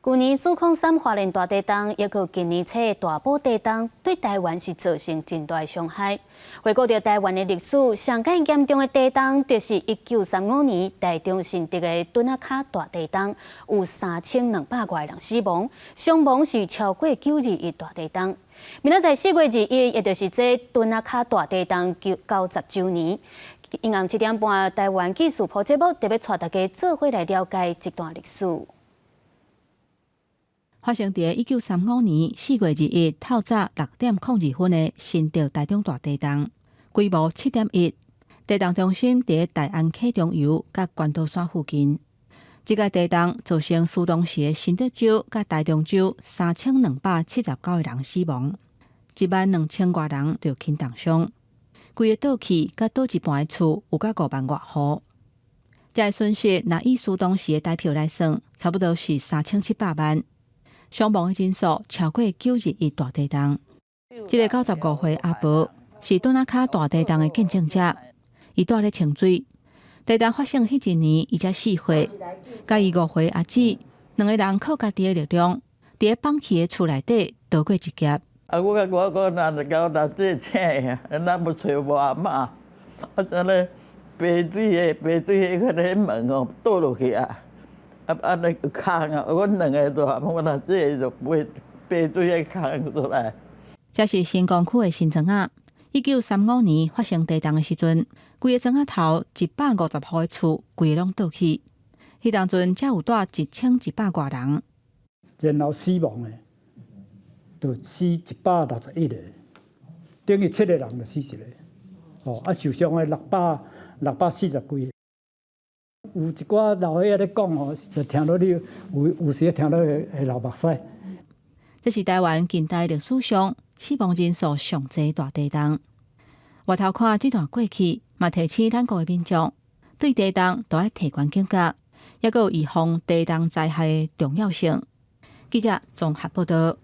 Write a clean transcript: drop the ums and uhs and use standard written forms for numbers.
舊年四空三花蓮大地震，抑閣今年初的大埔地震，對台灣是造成真大傷害。回顧著台灣的歷史，上蓋嚴重的地震，就是1935年台中新竹的墩仔跤大地震，有3200外人死亡，傷亡是超過9·21大地震。明仔載4月21，也就是這墩仔跤大地震90週年，晚昏7點半，台灣紀事譜節目特別帶大家做伙來了解這段歷史。發生佇1935年4月21透早6點02分的新竹台中大地震，規模7.1，地震中心佇大安溪中游佮關刀山附近。這個地震造成當時的新竹州佮台中州3279個人死亡，1萬2千外人著輕重傷，規个倒去佮倒一半的厝有甲5萬外戶。這个損失，若以當時的台票來算，差不多是3700萬。傷亡的人數超過9·21大地震。這个95歲阿婆是墩仔跤大地震的見證者，伊蹛咧清水。地震發生彼一年，伊才4歲，佮伊5歲阿姊兩个人靠家己的力量，佇咧崩去的厝內底逃過一劫。啊！我我我若是交若這請啊，咱無揣無阿嬤，啊，這咧白水的白水的彼个門哦倒落去啊！啊按呢空啊，阮兩个就我若這就白白水的空出來。這是新光區的新莊仔，1935年發生地震的時陣，規个莊仔頭150戶的厝，規个攏倒去。彼當陣才有蹛1100外人。然後死亡的，就死161個，等於七個人就死一個。哦，啊受傷的640幾個。有一寡老歲仔咧講吼，就聽到你有有時聽到會會流目屎。這是台灣近代歷史上死亡人數上濟大地震。回頭看這段過去，嘛提醒咱國的民眾對地震都愛提懸警覺，抑閣有預防地震災害的重要性。記者綜合報道。